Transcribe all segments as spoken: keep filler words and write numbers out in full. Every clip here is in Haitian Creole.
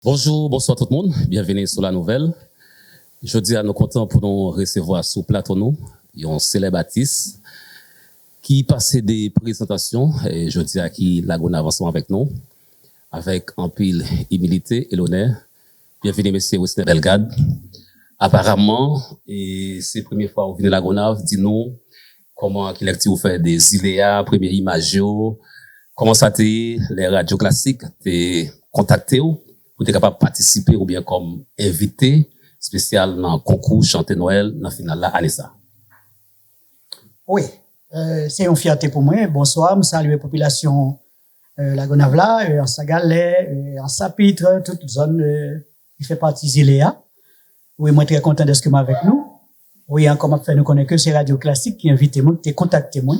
Bonjou, bonswa tout moun. Byenvini sou La Nouvelle. Jodi a, nou kontan pou nou resevwa sou plato nou yon selèb atis ki pase de prezantasyon, e jodi a ki Lagonav ansanm avèk nou, avèk anpil imilite e lonè. Byenvini, mesye Wesner Bellegarde. Aparaman, e se premye fwa ou vini Lagonav, di nou kòman, ki lèkti ou fè de Zile a, premye imaj yo, kòman sa te ye lè Radyo Klasik te kontakte w pou te kapab patisipe oubyen kòm envite espesyal nan konkou chante Nwèl nan final la ane sa? Wi, euh, se yon fyète pou mwen. Bonswa, m salye popilasyon euh, Lagonav la, euh, Anse à Galets, euh, Anse à Pitre, tout zòn euh, ki fè pati zile a. Wi, mwen trè kontan dèske m avèk nou. Wi, ankò m ap fè nou konnen ke se Radyo Klasik ki envite mwen, ki te kontakte mwen.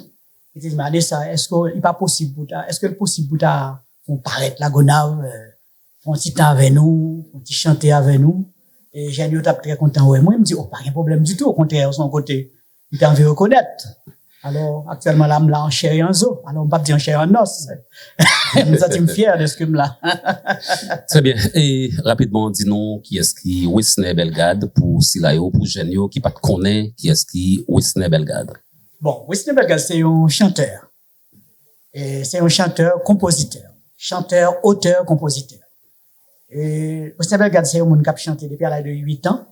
Ki te di m, Ane sa, èske li pa posib pou ta, èske l posib pou ta fè yon parèt Lagonav, euh, fè yon ti tan avè nou, fè yon ti chante avè nou. E jèn yo t ap trè kontan wè mwen. M di, o, pa gen pwoblèm ditou. Okontrè, se yon kote m te anvi rekonèt. Alò, aktyèlman la, m la an chè e an zo. Alò, m p ap di an chè e an nòs. M santi m fyè dèske m la. Trè byen. E rapidman, di nou kiyès ki Wesner Bellegarde pou sila yo, pou jèn yo ki pa t konnen kiyès ki Wesner Bellegarde. Bon, Wesner Bellegarde se yon chantè. E se yon chantè, konpozitè. Chantè, otè, konpozitè. E Wesner Bellegarde se yon moun k ap chante depi a laj de uit an.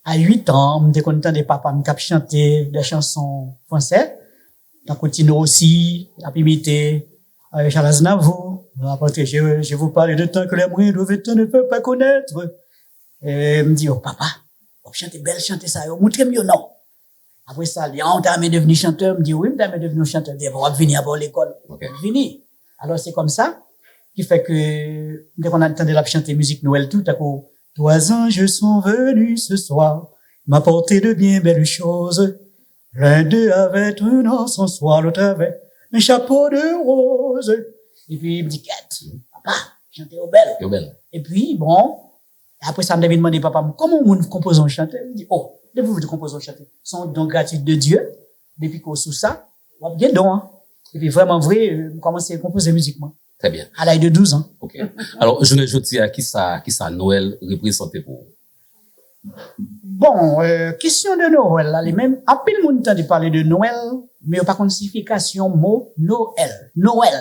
A uit an, m te konn tande papa m k ap chante de chanson fransè, tankou Tino Rossi, l ap imite euh, Charles Aznavour, m ap antre, je, je vous parle de temps que les moyens doivent être ne peuvent pas connaître. E m di, o papa, w ap chante bèl chante sa yo, montre m yo non. Apre sa, li, a, ou ta renmen devni chantè? M di, wi, m ta renmen devni yon chantè. Li di, w ap vini apre w lekòl. M vini. Alò, se kòmsa ki fè ke m te konn al tande l ap chante mizik Nwèl tou, tankou Trois anges sont venus ce soir, m'apporter de bien belles choses. L'un d'eux avait un encensoir, l'autre avait un chapeau de rose. Epi m di, kèt, papa, chante yo bèl. Yo bèl. Epi, bon, apre sa, m te vin mande papa m, kòman yon moun konpoze yon chante? Li di, o, depi w vin konpoze yon chante, se yon don gratuit de Dieu. Depi ke w sou sa, w ap gen don an. Epi vrèman vre, m kòmanse konpoze mizik mwen. Trè byen. A laj de douz an. Ok. Alò, jounen jodi a, kisa, kisa Nwèl reprezante pou ou? Bon, euh, kesyon de Nwèl la, li menm, anpil moun tande pale de Nwèl, men yo pa konn siyifikasyon mo Noèl. Nwèl.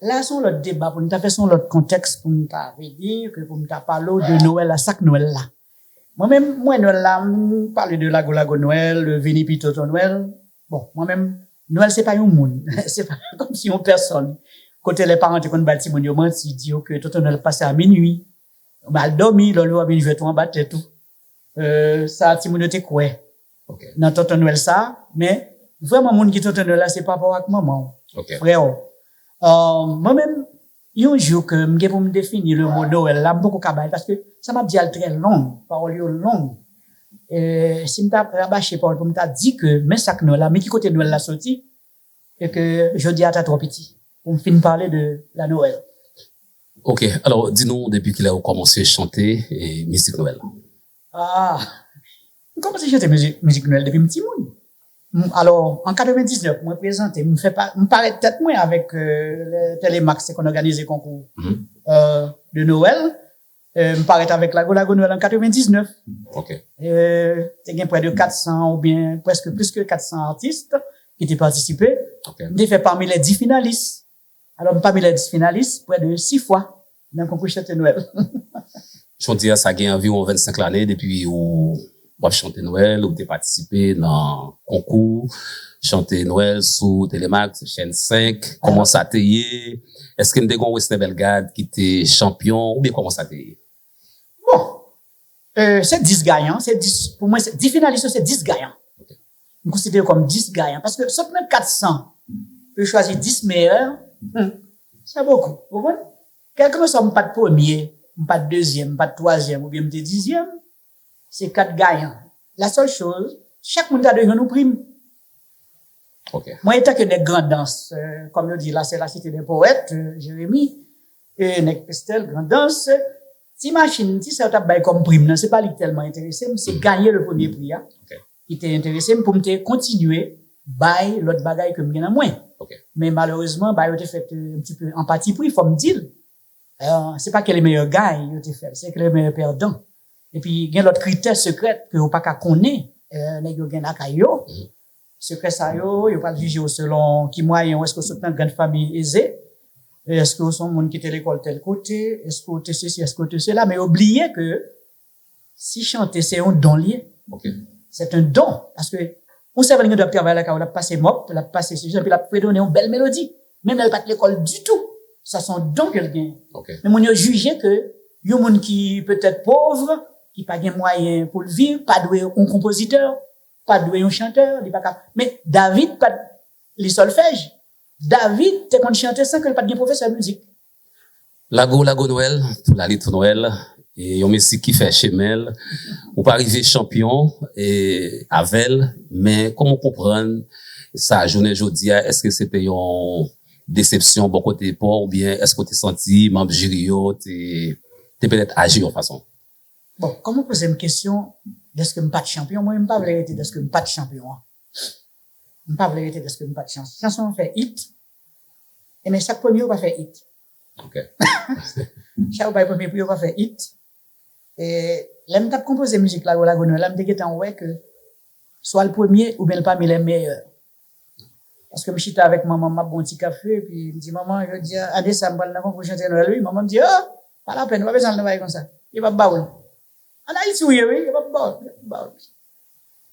La, se yon lòt deba pou n ta fè, se yon lòt kontèks pou n ta vle di, ke pou n ta pale w de Nwèl la, sa k Nwèl la. Mwen menm, mwen, Nwèl la, m pale de lago lago Nwèl, de vini pi tonton Nwèl. Bon, mwen menm, Nwèl se pa yon moun. Se pa kòmsi yon pèsòn. Kote lè paran te konn bay timoun yo manti, di yo ke tonton Nwèl pase a minui. Ou mal dòmi, lè w leve w ap vin jwèt ou anba tèt ou. Euh, sa timoun yo te kwè nan tonton Nwèl sa, men vrèman moun ki tonton Nwèl la se papa w ak manman w, frè w. Euh, mwen menm, yon jou ke m gen pou m defini le mo Noël la, m poko ka bay, paske sa m ap di a l trè long, pawòl yo long. E si m ta rabache pawòl pou m ta di ke men sa k Nwèl la, men ki kote Nwèl la soti, e ke jodi a ta twò piti pou m fin pale de la Noël. Ok, alò, di nou depi kilè ou kòmanse chante e mizik Nwèl? Ah, m kòmanse chante mizik, mizik Nwèl depi m timoun. M, alò, an katrevendiznèf, mwen prezante, m fè pa, m parèt tèt mwen avèk euh, le Telemax, se konn òganize konkou euh, de Nwèl. Euh, m parèt avèk Lago Lago Nwèl an katrevendiznèf. Ok. Euh, te gen prè de kat san oubyen prèske plis ke kat san atis ki te patisipe. Ok. M te fè pami lè dis finalis. Alò, m pami lè dis finalis prè de sis fwa nan konkou chante Nwèl. Jodi a, sa gen anviwon vennsenk lane depi ou w ap chante Nwèl, ou te patisipe nan konkou chante Nwèl sou Telemax, chèn senk. Kòman sa te ye? Èske n te gen yon Wesner Bellegarde ki te chanpyon oubyen kòman sa te ye? Bon, euh, se dis gayan, se dis, pou mwen, se dis finalis yo, se dis gayan. M konsidere yo kòm dis gayan. Paske sot nan kat san, pou yo chwazi dis meyè, hmm, se bokou. Ou konprann? Kèlkeswa m pa t premye, m pa t dezyèm, m pa t twazyèm, oubyen m te dizyèm, se kat gayan. La sèl choz, chak moun ta dwe jwenn yon prim. Ok. Mwen, etanke nèg Grandans, euh, kòm yo di, la, c'est la cité des poètes, euh, Jeremi, e nèg Pestel, Grandans, ti machin, ti sa yo t ap bay kòm prim nan, se pa li k tèlman enterese m, se ganye le premye pri a Ok. ki te enterese m pou m te kontinye bay lòt bagay ke m gen nan mwen. Ok. Men malerezman, bagay yo te fèt euh, un petit peu en pati pri, fò m di l. Euh, se pa ke le meilleur gagne yo te fè l, se ke le meilleur perdant. Epi gen lòt kritè sekrè ke yo pa ka konnen, euh, nèg yo gen lakay yo. Sekrè sa yo, yo pral jije w selon ki mwayen w, èske w sot nan grann fanmi eze, èske w se yon moun ki te lekòl tèl kote, èske w te sesi, èske w te sela, men yo bliye ke si chante se yon don li ye. Ok. Se yon don, paske yon sèvant gen dwa ap travay lakay ou, l ap pase mòp, l ap pase sesi, epi l ap fredone yon bèl melodi, menm lè l pa t lekòl ditou. Sa se yon don ke l genyen. Ok. Men moun yo jije ke yon moun ki petèt pòv, ki pa gen mwayen pou l viv, pa dwe yon konpozitè, pa dwe yon chantè, li pa ka. Men David pa t li sòlfèj. David te konn chante san ke l pa t gen pwofesè mizik. Lago Lago Nwèl, Tou Lali Tou Nwèl, e yon mizik ki fè chemen l. Ou pa rive chanpyon e avè l, men kòman w konprann sa jounen jodi a, èske se te yon desepsyon bò kote pa w, oubyen èske w te santi manm jiri yo te, te petèt aji yon fason? Bon, kòm ou poze m kesyon dèske m pa t chanpyon, mwen, m pa vle rete dèske m pa t chanpyon an. M pa vle rete dèske m pa t chanpyon. Chanson an fè it, e men chak premye yo pa fè it. Ok. Chak yo bay premye pri yo pa fè it. E lè m t ap konpoze mizik Lago Lago Nwèl la, m te gentan wè ke swa l premye oubyen l pami lè meyè. Paske m chita avèk manman m, m ap bwè yon ti kafe, epi m di, "Manman, jodi a, ane sa, m pral nan konkou chante Nwèl, wi." Manman m di, "Oh, pa lapèn, ou pa bezwen al nan bagay konsa. Yo p ap ba w l. An Ayiti ou ye, wi, yo p ap ba w l, yo p ap ba w l."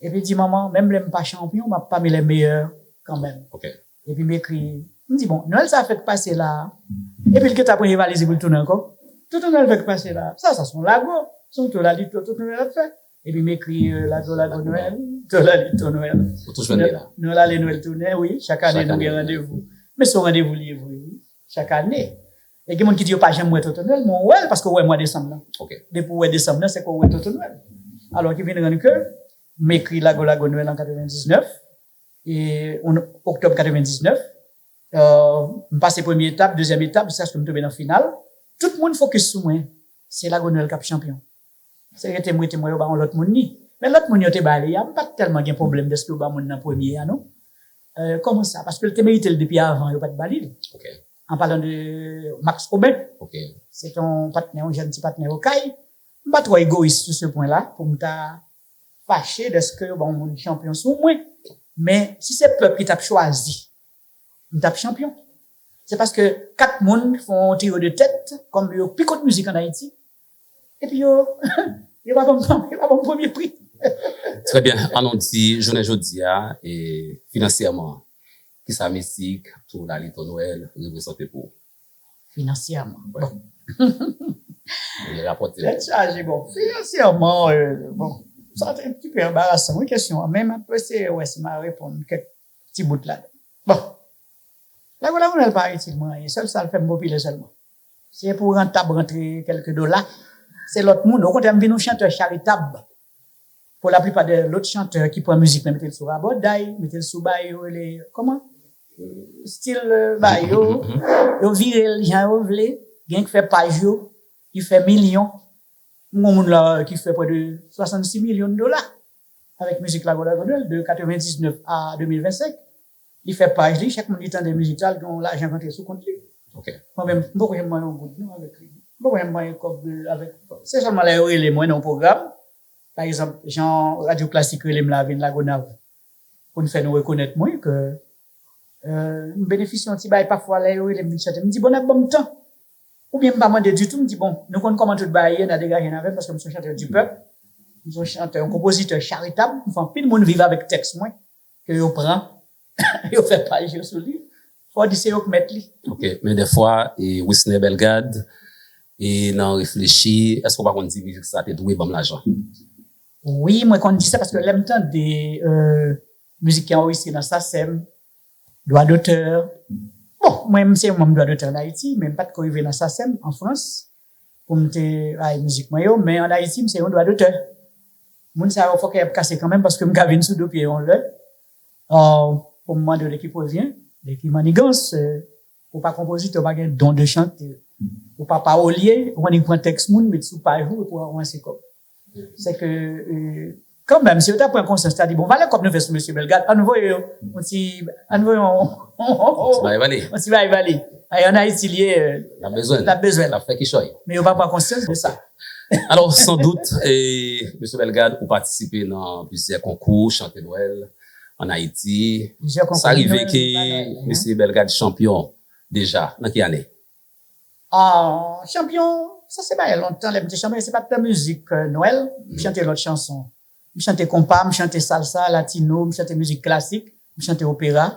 Epi di, "Manman, menm lè m pa chanpyon, m ap pami lè meyè kanmenm." Ok. Epi m ekri, m di, "Bon, Nwèl sa fèk pase la." Epi l gentan pran valiz li pou l tounen ankò. Tonton Nwèl fèk pase la. Sa, sa se yon lago. Se yon tou lali tonton Nwèl ap fè. Epi m ekri, euh, Lago Lago Nwèl, Tou Lali Tou Nwèl. Ou toujou ap la. Nwèl ale, Nwèl tounen, wi. Chak ane nou gen randevou. Men se yon randevou li ye vre, wi. Chak ane. E gen moun ki di yo pa janm wè Tonton Nwèl, men w wè l paske w wè mwa desanm nan. Ok. Depi w wè desanm nan, se ke w wè Tonton Nwèl. Alò ki vin rann ke m ekri Lago Lago Nwèl an katrevendiznèf, e an oktòb katrevendiznèf, euh, m pase premye etap, dezyèm etap, jiskaske m tonbe nan final. Tout moun fokis sou mwen. Se Lago Nwèl k ap chanpyon. Se rete m rete m wè yo ba yon lòt moun li. Men lòt moun yo te ba li a, m pa t tèlman gen pwoblèm dèske yo ba moun nan premye a, non. Euh, kòman sa? Paske l te merite l depi avan, yo pa t ba li l. Ok. An palan de Max Aubin, Ok. se te yon patnè, yon jèn ti patnè Okay. M pa twò egoyis sou se pwen la, pou m ta fache dèske yo ba yon moun chanpyon sou mwen. Men, si se pèp ki t ap chwazi, m t ap chanpyon. Se paske kat moun fè yon trio de tèt, kòm yo pi konn mizik an Ayiti, epi yo, yo pa ban m, yo pa ban m premye pri. Trè byen, ann nou di, jounen jodi a, e finansyèman, kisa mizik Tou Lali Tou Nwèl reprezante pou ou? Finansyèman. Bon. Tèt chaje, bon. Finansyèman, euh, bon, sa te yon ti pe anbarasan, wi, kesyon an. Men m ap eseye wè si m a reponn kèk ti bout ladan. Bon. Lago Lago Nwèl pa itil mwen anyen. Sèl sa l fè m popilè sèlman. Se pou rantab rantre kèlke dola. Se lòt moun. Okontrè, m vin yon chantè charitab. Pou laplipa de lòt chantè ki pran mizik nan mete l sou rabòday, mete l sou bay yo rele, kòman? Stil, euh, bay yo, yo vire l jan yo vle, gen ki fè paj yo, ki fè milyon. M gon moun la ki fè prè de swasannsis milyon dola avèk mizik Lago Lago Nwèl de katrevendiznèf a de mil vennsenk. Li fè paj li, chak moun ki tande mizik sa, l gen yon lajan k antre sou kont li. Ok. Mwen menm, m poko janm manyen yon goud non avèk li. M poko janm manyen kòb, euh, avèk. Se sèlman lè yo rele mwen nan yon pwogram, pa egzanp, jan Radyo Klasik rele m la, vin Lagonav, pou n fè nou rekonèt mwen ke, euh, m benefisye yon ti bagay pafwa lè yo rele m vin chante. M di, "Bon, n ap ban m tan." Oubyen m pa mande ditou, m di, "Bon, nou konn kòman tout bagay ye, n a degaje n avè l, paske m se yon chantè du peuple, m se yon chantè, yon konpozitè charitab, m fè anpil moun viv avèk tèks mwen, ke yo pran, yo fè paj yo sou li, fò w di se yo k mèt li." Ok, men dèfwa, e, Wisner Bellegarde, e nan reflechi, èske w pa konn di mizik sa te dwe ban m lajan? Wi, mwen konn di sa paske lè m tande, euh, mizik ki anrejistre nan sasèm, dwa dotè. Bon, mwen, m se yon manm dwa dotè an Ayiti, men m pa t ko rive nan sasèm an Frans pou m te bay mizik mwen yo, men an Ayiti, m se yon dwa dotè. Moun sa yo fòk y ap kase kanmenm paske m ka vin sou do pye yon lè, euh, pou m mande w de ki pwovyen, de ki mannigans, euh, ou pa konpozitè, ou pa gen don de chante, ou pa pawolye, ou annik pran tèks moun, met sou paj ou, epi w ranse kòb. Se ke, euh, Kanmenm, si yo ta pran konsyans, ta di, bon, valè kòb nou fè sou mesye Bellegarde, ann voye yo, yon ti, ann voye yon, Ti bay vale. Yon ti bay vale. Ay, ann Ayiti, li ye, L ap bezwen. L ap bezwen. L ap fè kichòy. Men yo pa pran konsyans de sa. Alò, san dout, e, mesye Bellegarde, ou patisipe nan plizyè konkou, chante Nwèl, ann Ayiti. Sa rive ke mesye Bellegarde chanpyon deja, nan ki ane? Ah, chanpyon, sa se bagay lontan, lè m te chanpyon, se pa t nan mizik euh, Nwèl, m chante lòt chanson. M chante konpa, m chante salsa, latino, m chante mizik klasik, m chante opera.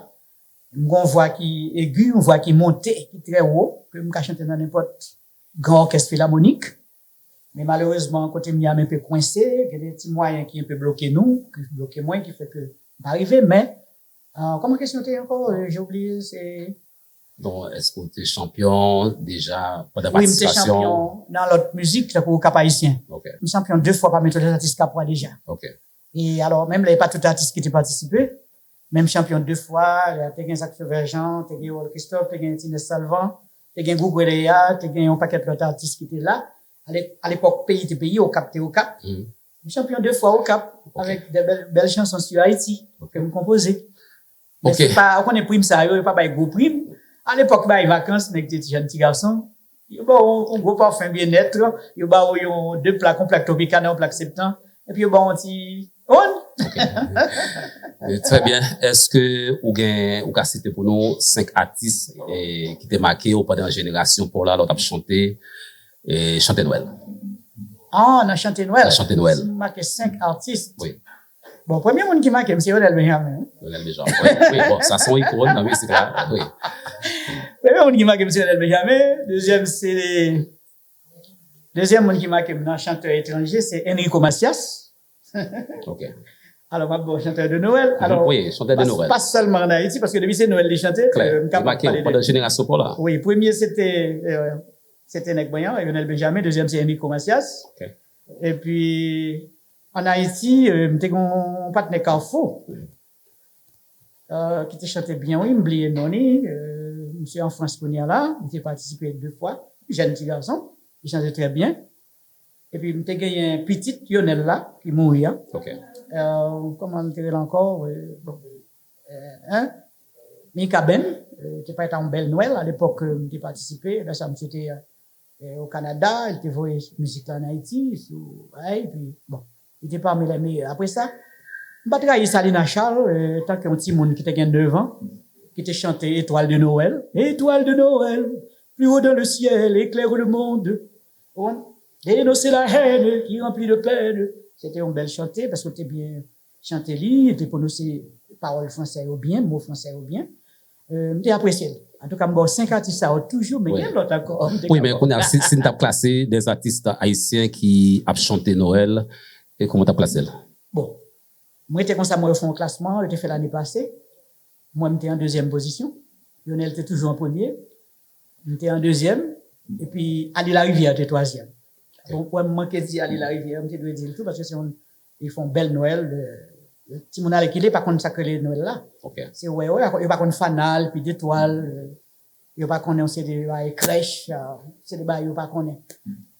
M gon vwa ki egi, yon vwa ki monte, ki trè wo, ke m ka chante nan nenpòt gran òkès filamonik. Men malerezman, kote m ye a m enpe kwense, gen de ti mwayen ki enpe bloke nou, ki bloke mwen, ki fè ke m pa rive, men Ah, kòman kesyon te ye ankò? Euh, J'ai oublié, se... Bon, èske w te chanpyon deja pandan Wi, m te patisipasyon? Chanpyon nan lòt mizik, tankou Cap Haïtien. Ok, M chanpyon de fwa pami tout lòt atis Kapwa deja. Ok. E alò, menm lè, e pa tout atis ki te patisipe, men m chanpyon de fwa, te gen Zak Feu Vert Jean, te gen Erol Christophe, te gen Tinès Salvan, te gen Gougoué Léa, te gen yon pakèt lòt atis ki te la. Ale- Alepòk, peyi te peyi, Okap te Okap. Mhm. M chanpyon de fwa Okap, avèk de bèl, bèl chanson sur Haïti, ke m konpoze. Men Ok. Se pa, ou konnen prim sa yo, yo pa bay gwo prim. Alepòk, bay vakans, nèg te ti jèn ti gason. Yo ba w yon gwo pafen byennèt, yo ba w yon de plak, yon plak Tropicana, yon plak Septan, epi yo ba w yon ti... Ou konprann? Eh, Trè byen. Èske ou gen, ou ka site pou nou senk atis eh, ki te make w pandan jenerasyon pa w la, lè w t ap chante, eh, chante Nwèl? Ah, nan chante Nwèl. Nan chante Nwèl. Si m make senk atis. Wi. Bon, premye moun ki make m, se Yonel Benjamin. Lionel Benjamin. Wi, wi, bon, sa se yon ikòn nan mizik la. Wi. Premye moun ki make m, se Yonel Benjamin. Dezyèm, se... Dezyèm moun ki make m nan chantè etranje, se Enrico Macias. Ok. Alò, m ap ba w chantè de Nwèl. Alò, Wi, chantè de Nwèl. Pa sèlman ann Ayiti, paske depi se Nwèl li chante, Klè. euh, m Li kapab make w pale pandan de... jenerasyon pa w la. Wi, premye se te, euh, se te nèg mwen an, Yonel Benjamin, dezyèm se Enrico Macias. Ok. Epi, ann Ayiti, euh, m te gen yon patnè Kafou, euh, ki te chante byen, wi, m bliye non li, euh, misye an Frans kounye a la, m te patisipe de fwa, jèn ti gason, li chante trè byen. Epi m te genyen pitit Yonel la, ki mouri a. Ok. Euh, kòman m te rele ankò? Euh, bon, euh, hein? Mikaben, euh, te parèt a yon bèl Nwèl, alepòk, euh, m te patisipe, lè sa misye te, euh, o Kanada, li te voye mizik la ann Ayiti, sou, bagay, epi, bon, li te pami lè meyè. Apre sa, m pa t rayi Salina Charles, euh, tanke yon timoun ki te gen nèf an, ki te chante Étoile de Noël, Étoile de Noël, plus haut dans le ciel, éclaire le monde. Ou konprann? Dénoncer la haine qui remplit de peine. Se te yon bèl chante, paske w te byen chante li, li te pwononse pawòl fransè yo byen, mo fransè yo byen. Euh, m te apresye l. Antouka, m ba w senk atis sa yo toujou, men Wi. Gen lòt ankò. M te Wi, ka men ba w. Kounye a, si, si n t ap klase de atis ayisyen ki ap chante Nwèl, e kòman w t ap klase l? Bon, mwen te konsa, mwen yo fè yon klasman, yo te fè lane pase. Mwen, m te an dezyèm pozisyon. Yonel te toujou an premye. M te an dezyèm. Epi Ali Larivière te twazyèm. Bon, mwen, m manke di Ali Larivière, m te dwe di l tou, paske se yon, li fè yon bèl Nwèl. Euh, timoun alèkile pa konn sa k rele Nwèl la. Ok. Se wè, wè, yo pa konn fanal, pi detwal, euh, yo pa konnen yon seri de bagay krèch, euh, se de bagay yo pa konnen.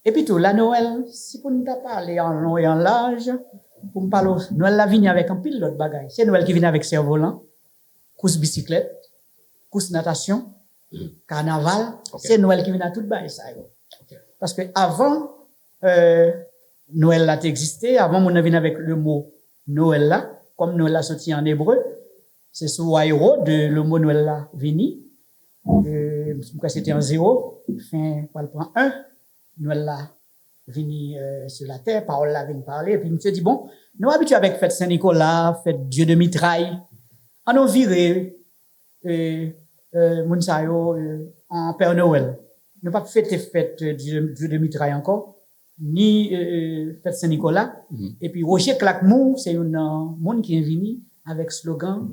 Epi tou, la Nwèl, si pou n ta pale an lon e an laj, pou m pale w, Nwèl la vini avèk anpil lòt bagay. Se Nwèl ki vini avèk sèvolan, kous bisiklèt, kous natasyon, kanaval. Ok. Se Nwèl ki vini ak tout bagay sa yo. Ok. Paske avan, euh, Nwèl la te egziste, avan moun nan vin avèk le mo Noël la, kòm Nwèl la soti an ebre, se sou wa Hérode le mo Nwèl la vini. Euh, m kwè se te an zewo, fen pral pran en. Nwèl la vini, euh, sou latè, pawòl la vin pale, epi misye di, bon, nou abitye avèk fèt Sen Nikola, fèt Dye de Mitray, ann nou vire, euh, euh, moun sa yo, euh, an Pè Nowèl. Nou p ap fete fèt, euh, Dye, Dye de Mitray ankò, ni, euh, euh, fèt Sen Nikola. Epi Roger Claquemont, se youn nan moun ki vini avèk slogan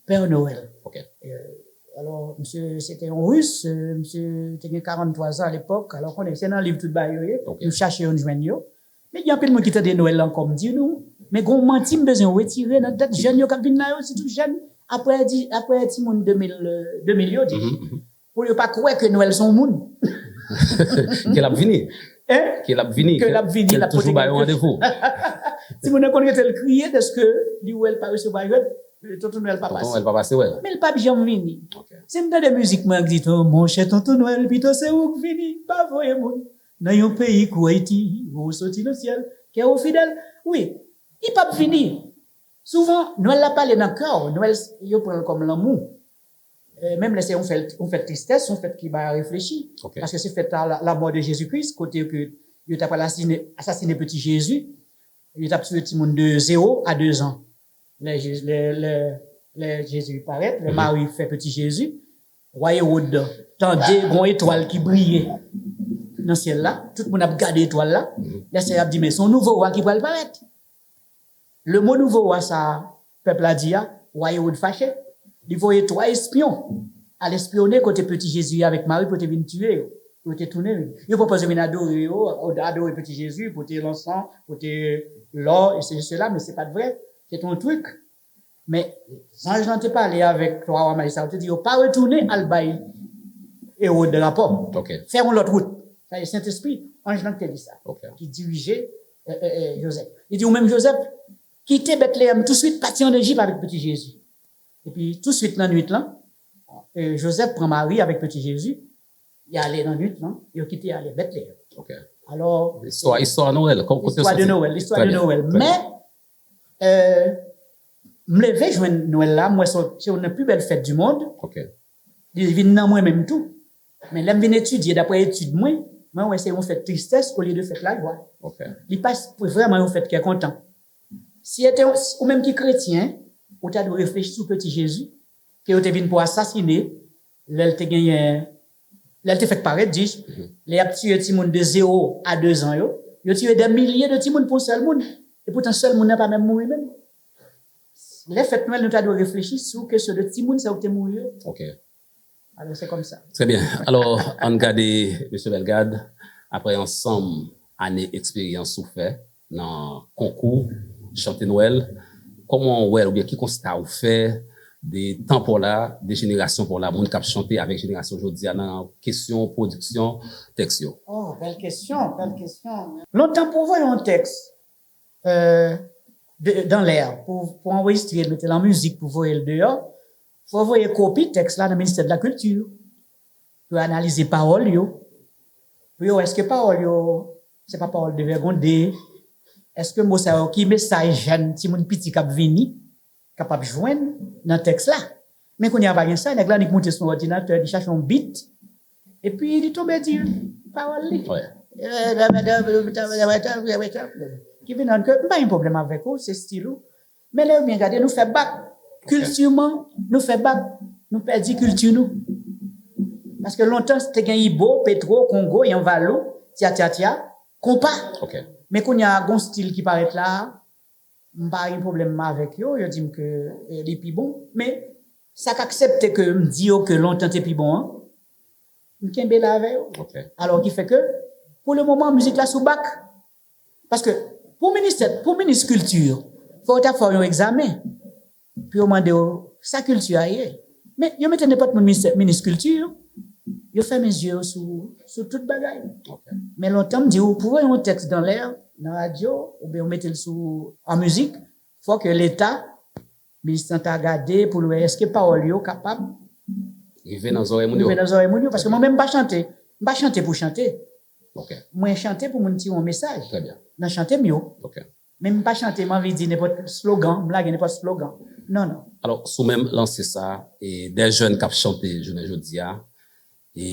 Pè Nowèl. Ok. Euh, alò, misye, se te yon ris, euh, misye te gen karant twa zan alepòk. Alò, konnen, se nan liv tout bagay yo ye. Ok. Nou chache yo, nou jwenn yo. Men gen anpil moun ki tande Nwèl la kòm di nou, men gon manti m bezwen retire nan tèt jèn yo k ap vin la yo, sitou jèn, apre di, apre timoun de mil, euh, de mil yo di, Mhm, mhm. Pou yo pa kwè ke Nwèl se yon moun. Ke l ap vini. Hein? Ke l ap vini. Ke l ap vini, Ke l l ap toujou pote ba yo kèk randevou. Timoun nan konn rete l kriye dèske li wè l pa resevwa jwèt, Tonton Nwèl pa pase. Tonton Nwèl pa pase, wè. Men l p ap janm vini. Se m tande mizik mwen k di, "Ton, monchè Tonton Nwèl, pito se ou k vini, pa voye moun nan yon peyi kou Ayiti, ou soti nan syèl, kè ou fidèl." Wi, li p ap vini. Souvan, Nwèl la pale nan kè w, Nwèl, yo pran l kòm lanmou. Eh, menm lè se yon fèt, yon fèt tristès, yon fèt ki ba reflechi. Paske se fèt la, la, la mò de Jezi Kris, kote ke yo t ap asasine, asasine Peti Jezi, yo t ap tiye timoun de zewo a de zan. Lè, Je- lè, lè, lè Jezi parèt, lè Mari fè Peti Jezi, wa Ewòd tande gon etwal ki briye nan syèl la, tout moun ap gade etwal la, lè sa y ap di, "Men se yon nouvo wa ki pral parèt." Le mo nouvo wa sa a, pèp la di a, wa Ewòd fache. Li voye twa espyon al espyone kote Peti Jezi avèk Mari pou yo te vin tiye yo. Pou yo te tounen yo. Yo pwopoze vin adore yo, adore Peti Jezi, pote lansan, pote lò, e sesi, sela, men se pa t vre. Se te yon trik. Men zanj lan te pale avèk twa wa maj sa yo, te di yo pa retounen al bay Ewòd rapò. Fè yon lòt wout. Sa e Sentespri, anj lan ki te di sa, ki dirije eh, eh, eh, Jozèf. Li di, "Ou menm, Jozèf, kite Betleyèm touswit, pati ann Ejip avèk Peti Jezi." Epi, touswit nan nwit lan, eh, Jozèf pran Mari avèk Peti Jezi, y ale nan nwit lan, yo kite y ale Betleyèm. Alò, istwa, istwa Nwèl, kote yo soti? Istwa de Nwèl, istwa de Nwèl. Men, eh, m leve jwenn Nwèl la, m wè se se youn nan pi bèl fèt di mond. Li vin nan mwen menm tou. Men lè m vin etidye, daprè etid mwen, mwen wè se yon fèt tristès olye de fèt lajwa. Li pa s- vrèman yon fèt kè kontan. Si ete ou menm ki kretyen, ou ta dwe reflechi sou Peti Jezi, ke yo te vin pou asasine, lè l te genyen, lè l te fèk parèt, dis, lè y ap tiye timoun de zewo a de zan yo, yo tiye dè milye de timoun pou yon sèl moun. E poutan sèl moun nan pa menm mouri menm. Lè fèt Nwèl, nou ta dwe reflechi sou kesyon de timoun sa yo ki te mouri yo. Alò, se kòmsa. Trè byen. Alò, ann gade, mesye Bellegarde, aprè ansanm ane eksperyans ou fè nan konkou chante Nwèl, kòman w wè l oubyen ki konsta ou fè de tan pa w la, de jenerasyon pa w la, moun k ap chante avèk jenerasyon jodi a nan kesyon pwodiksyon tèks yo? Oh, bèl kesyon, bèl kesyon. Lontan pou w voye yon tèks, euh, de, dans l'air, pou, pou anrejistre l, mete l an mizik, pou voye l deyò, fò voye kopi tèks la nan ministè de la kilti, pou yo analize pawòl yo, pou yo wè èske pawòl yo, se pa pawòl devègonde, èske mo sa yo, ki mesaj jèn timoun piti k ap vini, kapab jwenn nan tèks la. Men kounye a pa gen sa, nèg la annik moute sou yon òdinatè, li chache yon beat, epi li tonbe di pawòl li. Ki vin rann ke m pa gen pwoblèm avèk ou, se stil ou. Men lè ou byen gade, nou fè bak. Kiltiman, nou fè bak. Nou pèdi kilti nou. Paske lontan, te gen Ibo, Petwo, Kongo, Yanvalou, Tya Tya Tya, konpa. Men kounye a, gon stil ki parèt la, m pa gen pwoblèm avèk yo, yo di m ke, eh, li pi bon, men sa k aksepte ke m di yo ke lontan te pi bon an, m kenbe la avè yo. Alò, ki fè ke, pou le moman, mizik la sou bak. Paske, pou ministè, pou minis kilti, fò yo ta fè w yon egzamen, pou yo mande w sa kilti a ye. Men, yo mete nenpòt moun minis, minis kilti, yo fèmen zye yo sou, sou tout bagay. Men lontan, m di w, pou voye yon tèks dans l'air, nan radyo, oubyen w mete l sou, an mizik, fò ke Leta, minis lan ta gade pou l wè èske pawòl yo kapab rive nan zòrèy moun yo. Rive nan zòrèy moun yo, paske mwen menm m pa chante. M pa chante pou chante. Mwen chante pou moun tire yon mesaj nan chante m yo. Men m pa chante, m anvi di nenpòt slogan, m lage nenpòt slogan. Non, non. Alò, sou menm lanse sa, e, dè jèn k ap chante jounen jodi a, e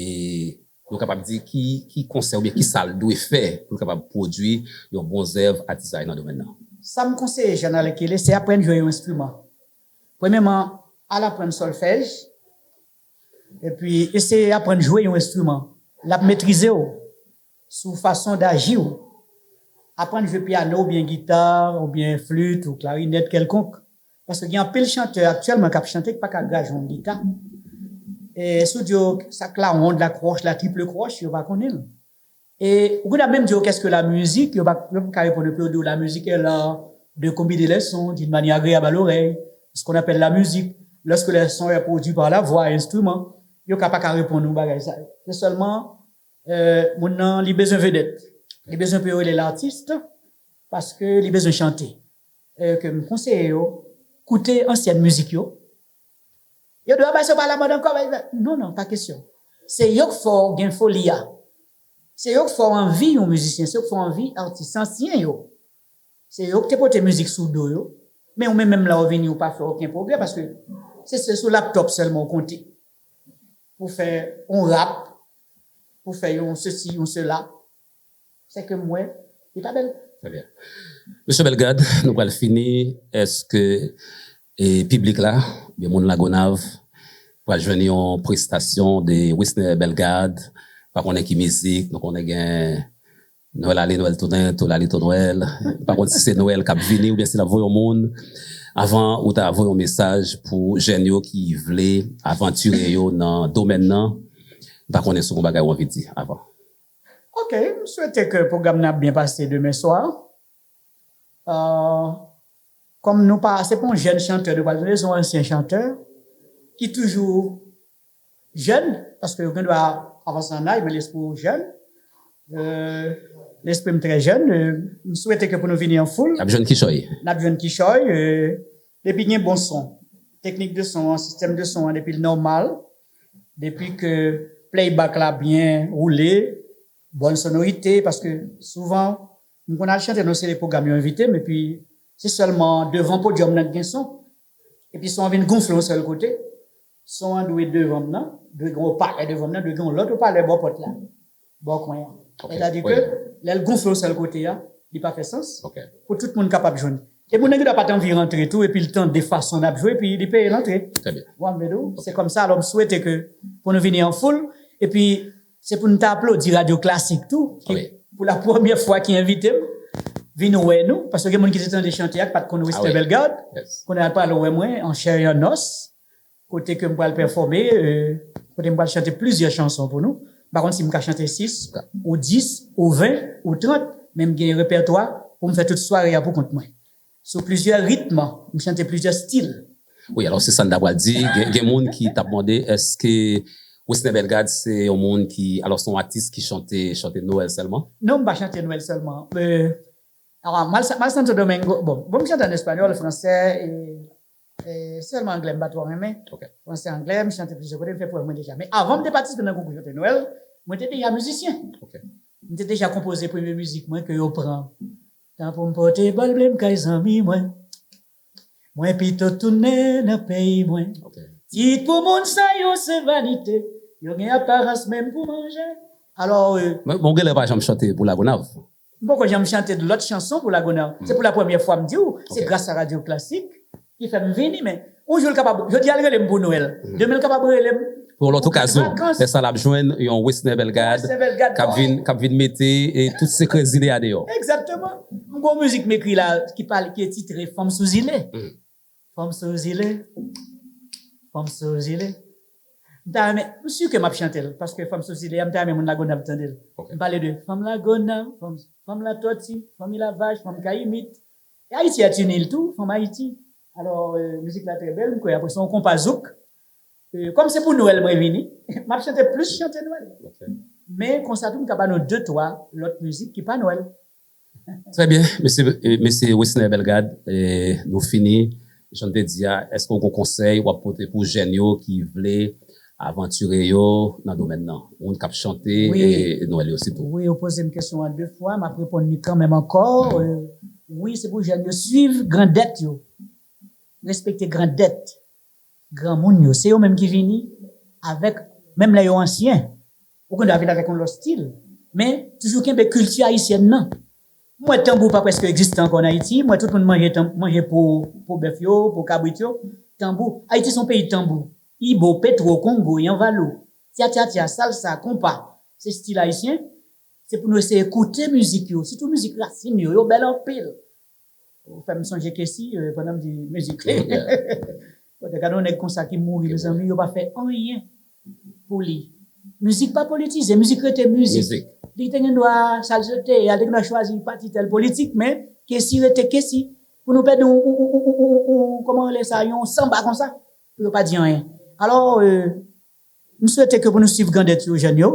nou kapab di ki, ki konsèy oubyen ki sa l dwe fè pou l kapab pwodui yon bon zèv atizay nan domèn nan? Sa m konseye jèn alèkile, se aprann jwe yon enstriman. Premyèman, al aprann sòlfèj, epi eseye aprann jwe yon enstriman. L ap metrize w sou fason daji w. Aprann jwe pyano oubyen gita, oubyen flit ou klarinèt kèlkonk. Paske gen anpil chantè aktyèlman k ap chante ki pa ka graje yon gita. E si w di yo sa klawond la, kwòch la, triple kwòch, yo pa konnen l. E ou konn ap menm di yo, qu'est-ce que la musique? Yo pa, yo pa ka reponn ou, pou yo di w, la musique est l'art de combiner les sons d'une manière agréable à l'oreille, ce qu'on appelle la musique. Lorsque le son est produit par la voix, instrument, yo ka pa ka reponn ou bagay sa yo. Se sèlman, euh, moun nan, li bezwen vedèt. Li bezwen pou yo rele l atis, paske li bezwen chante. euh, ke m konseye yo, koute ansyen mizik yo. Yo di, "A, ba, se pa lamòd ankò, ba, ba." Non, non, pa kesyon. Se yo k fè w gen foli a. Se yo k fè w anvi yon mizisyen, se yo k fè w anvi atis ansyen yo. Se yo k te pote mizik sou do yo. Men ou menm, menm la ou vini, ou pa fè okenn pwogrè, paske se, se sou laptop sèlman ou konte. Pou fè yon rap, pou fè yon sesi, yon sela. Se ke m wè, li pa bèl. Trè byen. Mesye Bellegarde, nou pral fini. Èske, e, piblik la, oubyen moun Lagonav, pral jwenn yon prestasyon de Wisner Bellegarde? Pa konnen ki mizik, nou konnen gen Nwèl ale, Nwèl tounen, tou l ale, tou Nwèl. Pa konn si se Nwèl k ap vini oubyen si l ap voye yon moun. Avan, ou ta voye yon mesaj pou jèn yo ki vle avantire yo nan domèn nan. M pa konnen si w gen yon bagay ou anvi di avan. Ok, m swete ke pwogram nan ap byen pase demen swa. Euh, kòm nou pa, se pa yon jèn chantè nou pral tande, se yon ansyen chantè ki toujou jèn, paske yo gen dwa avanse an aj, men lespri w jèn. Euh, lespri m trè jèn. Euh, m swete ke pou nou vini an foul. N ap jwenn kichòy. N ap jwenn kichòy. Euh, depi gen bon son, teknik de son an, sistèm de son an, depi l nòmal, depi ke playback la byen woule, bòn sonorite, paske souvan, m konn al chante nan seri pwogram yo envite m, epi se sèlman devan podyòm nan ki gen son. Epi son an vin gonfle yon sèl kote. Son an dwe devan m nan, dwe gen opalè devan m nan, dwe gen yon lòt opalè bò pòt la, bò kwen an. Ok, sètadi ke lè l gonfle yon sèl kote a, li pa fè sans pou tout moun kapab jwenn. E moun nan gen dwa pa t anvi rantre tou, epi l tande fason n ap jwe, epi li peye lantre. Trè byen. Ou wè m vle di w? Se kòmsa, alò m swete ke pou nou vini an foul, epi se pou n ta aplodi Radyo Klasik tou, ki pou la premyè fwa ki envite m vin wè nou, paske gen moun ki te tande chante a, ki pa t konn Wisner Bellegarde, kounye a l pral wè mwen an chè e an nòs, kote ke m pral pèfòme, euh, kote m pral chante plizyè chanson pou nou. M pa konn si m ka chante sis, ou dis, ou ven, ou trant, men m gen repètwa pou m fè tout sware a pou kont mwen. Sou plizyè ritm, m chante plizyè stil. Wi, alò se sa n ta pral di. Gen, gen moun ki t ap mande, èske Wisner Bellegarde se yon moun ki, alò se yon atis ki chante, chante Nwèl sèlman? Non, m pa chante Nwèl sèlman. Euh, alò, m al, m al Santo Domingo, bon, bon, m chante an espanyòl, fransè, e, e sèlman anglè m pa twò renmen. Ok. Fransè, anglè, m chante plizyè kote, m fè pwèv mwen deja. Men avan m te patisipe nan konkou chante Nwèl, mwen te deja mizisyen. Ok. M te deja konpoze premye mizik mwen ke yo pran. Tan pou m pote bòl ble m kay zanmi mwen. Mwen pito tounen nan peyi mwen. Ok. Tit pou moun sa yo se vanite. Yo gen aparans menm pou manje. Alò, euh, men, men w genlè pa janm chante pou Lagonav. M poko janm chante lòt chanson pou Lagonav. Se pou la premyè fwa m di w, se gras a Radyo Klasik ki fè m vini, men yon jou l kapab, jodi a l rele m pou Nwèl, demen l kapab rele m pou yon lòt okazyon. Lè sa l ap jwenn yon Wisner Bellegarde k ap vin, k ap vin mete, e, tout sekrè zile a deyò. Egzakteman. M gon mizik m ekri la ki pale, ki titre Fanm sou zile. Fanm sou zile, fanm sou zile. M ta renmen, m si ke m ap chante l, paske Fanm sou zile a, m ta renmen moun Lagonav tande l. Ok. M pale de fanm Lagonav, fanm, fanm Latòti, fanm Lavach, fanm Kayimit. Et Haïti est une île tou, fanm Ayiti. Alò, euh, mizik la trè bèl, m kwè apre se yon konpa zouk. Euh, kòm se pou Nwèl mwen vini, m ap chante plis chante Nwèl. Ok. Men konsa tou, m ka ba nou de, twa lòt mizik ki pa Nwèl. Trè byen, mesye, eh, mesye Wisner Bellegarde, eh, nou fini. Jan n te di a, èske w gen konsèy w ap pote pou jèn yo ki vle avantire yo nan domèn nan? Moun k ap chante, wi, e, e Nwèl yo sitou. Wi, ou poze m kesyon an de fwa, m ap reponn li kanmenm ankò. Mhm. Euh, wi, se pou jèn yo swiv grandèt yo. Respekte grandèt, granmoun yo. Se yo menm ki vini avèk, menm lè yo ansyen. Ou konn vin avèk yon lòt stil, men toujou kenbe kilti ayisyèn nan. M wè tanbou pa prèske egziste ankò an Ayiti. M wè tout moun manje tan-, manje po, po bèf yo, po kabrit yo. Tanbou. Ayiti se yon peyi tanbou. Ibo, petwo, kongo, yanvalou, tya tya tya, salsa, konpa. Se stil ayisyen. Se pou nou eseye koute mizik yo, sitou mizik rasin yo. Yo bèl anpil. Ou fè m sonje Kessy, euh, pandan m di mizik. Yeah. Bon, te gade yon nèg konsa ki mouri, mezanmi, yo pa fè anyen pou li. Mizik pa politize, mizik rete mizik. Mizik. Li te gen dwa, sa l te ye a, li te gen dwa chwazi pati tèl politik, men Kessy rete Kessy. Pou nou pèdi yon, yon, yon, kòman rele sa, yon sanba konsa, pou yo pa di anyen. Alò, euh, M swete ke pou nou swiv grandèt yo, jèn yo,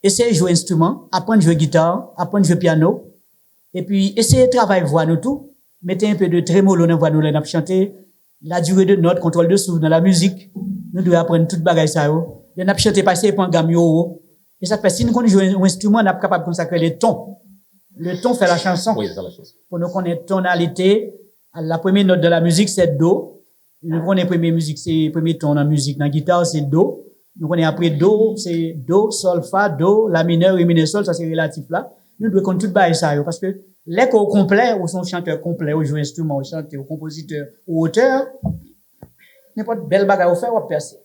eseye jwe enstriman, aprann jwe gita, aprann jwe pyano, epi eseye travay vwa nou tou, Mete un peu de tremolo nan vwa nou lè n ap chante. La durée de note, contrôle de souffle dans la musique. Nou dwe aprann tout bagay sa yo. Lè n ap chante, pa eseye pran gam yo wo. E sa k fè, si nou konn jwe yon enstriman, n ap kapab konn sa k rele ton. Le ton fait la chanson. Oui, c'est la chanson. Pou nou konnen tonalité, la première note de la musique, c'est do. Nou konnen premye mizik, se premye ton nan mizik, nan gita, se do. Nou konnen apre do, se do, sol, fa, do, la minè, re minè, sol, sa se relatif la. Nou dwe konn tout bagay sa yo, paske lè ke w konplè, ou se yon chantè konplè, ou jwe enstriman, ou chante, ou konpozitè, ou otè, nenpòt bèl bagay ou fè, w ap pèse.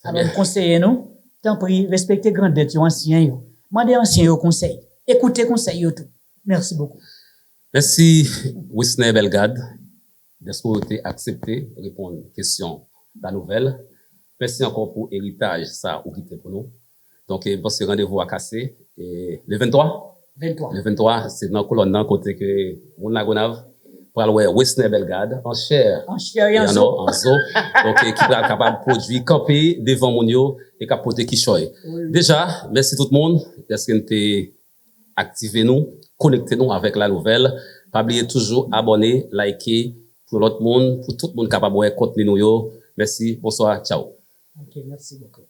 Alò, m konseye nou, tanpri, respekte grandèt yo, ansyen yo. Mande ansyen yo konsèy. Ekoute konsèy yo tou. Merci beaucoup. Mèsi, Wisner Bellegarde, dèske w te aksepte reponn kesyon La Nouvelle. Mèsi ankò pou eritaj sa ou kite pou nou. Donk, eh, m panse randevou a kase. Eh, le venntwa? Venntwa. Le venntwa, se nan kolòn nan kote ke moun Lagonav pral wè Wisner Bellegarde an chè An chè e e an an zo. an zo. Donk, eh, ki pral kapab pwodui kanpe devan moun yo e k ap pote kichòy. Wi, wi. Deja, mèsi tout moun dèske n te aktive nou, konekte nou avèk La Nouvelle. Pa bliye toujou abòne, like pou lòt moun, pou tout moun kapab wè kontni nou yo. Mèsi, bonswa, tchaw. Ok, merci beaucoup.